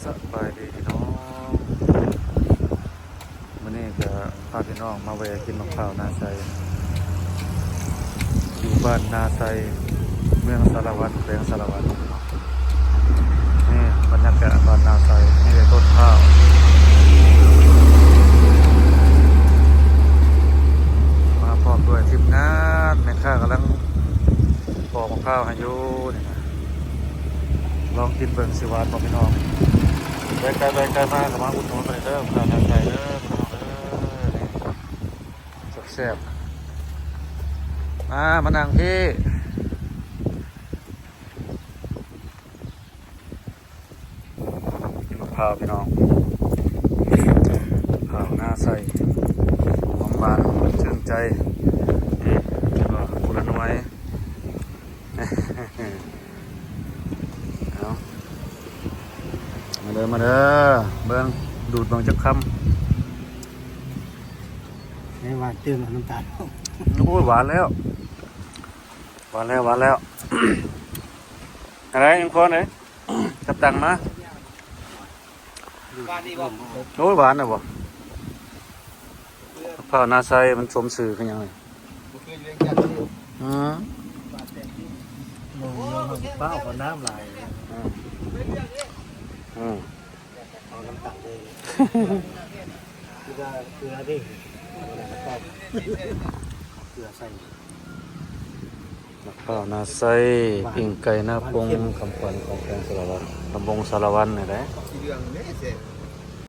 ສະບາຍດີພີ່ນ້ອງ ມື້ນີ້ກະພາພີ່ນ້ອງມາແວ່ກິນໝາກພ້າວນາໄຊ ຢູ່ບ້ານນາໄຊ ເມືອງສາລະວັນ ແຂວງສາລະວັນ. ນີ້ບັນຍາກາດບ້ານນາໄຊ ນີ້ແຫຼະຕົ້ນພ້າວ ມາພ້ອມດ້ວຍທີມງານ ແມ່ຄ້າກຳລັງ ປອກໝາກພ້າວໃຫ້ຢູ່ນີ້ນະ ລອງກິນເບິ່ງຊິຫວານບໍ່ພີ່ນ້ອງ. ໄປໄກໄປໄກມາກໍມາອຸດໜູນກັນເດີ ຮ້ານນາໄຊເດີພີ່ນ້ອງເດີ ແຊບໆ. ມາ ມານັ່ງພີ້ ກິນໝາກພ້າວພີ່ນ້ອງ ໝາກພ້າວນາໄຊ ຫອມຫວານຊື່ນໃຈ ນີ້ ກໍຜູ້ລະໜ່ວຍ ເອົາ ມາເດີ ມາເດີ ເບິ່ງ ດູດເບິ່ງຈັກຄຳ ໃຫ້ຫວານຕື່ມເອົານ້ຳຕານ. ໂອ້ຍ ຫວານແລ້ວ ຫວານແລ້ວ ຫວານແລ້ວ. ອັນໃດ ຍັງຄົນເອີຍ ຈັບຕັງມາ. ຫວານດີບໍ່? ໂອ້ຍ ຫວານນະບໍ່? ໝາກພ້າວນາໄຊ ມັນສົມຊື່ຄືຫຍັງນີ້? ບໍ່ຄືຢູ່ວຽງຈັນນີ້. ອືມ ໂອ້ຍ ໝາກພ້າວກໍນ້ຳຫຼາຍ. ອືມ ອືມ ເອົານ້ຳຕານເລີຍ ຄືວ່າເກືອເດ້ ເອົາເກືອໃສ່. ໝາກພ້າວນາໄຊ ປີ້ງໄກ່ນາປົງ ຄຳຂວັນຂອງແຂວງສາລະວັນ ຕຳບົນສາລະວັນນີ້ແຫຼະ. ສີເຫຼືອງເດ້ແຊບ.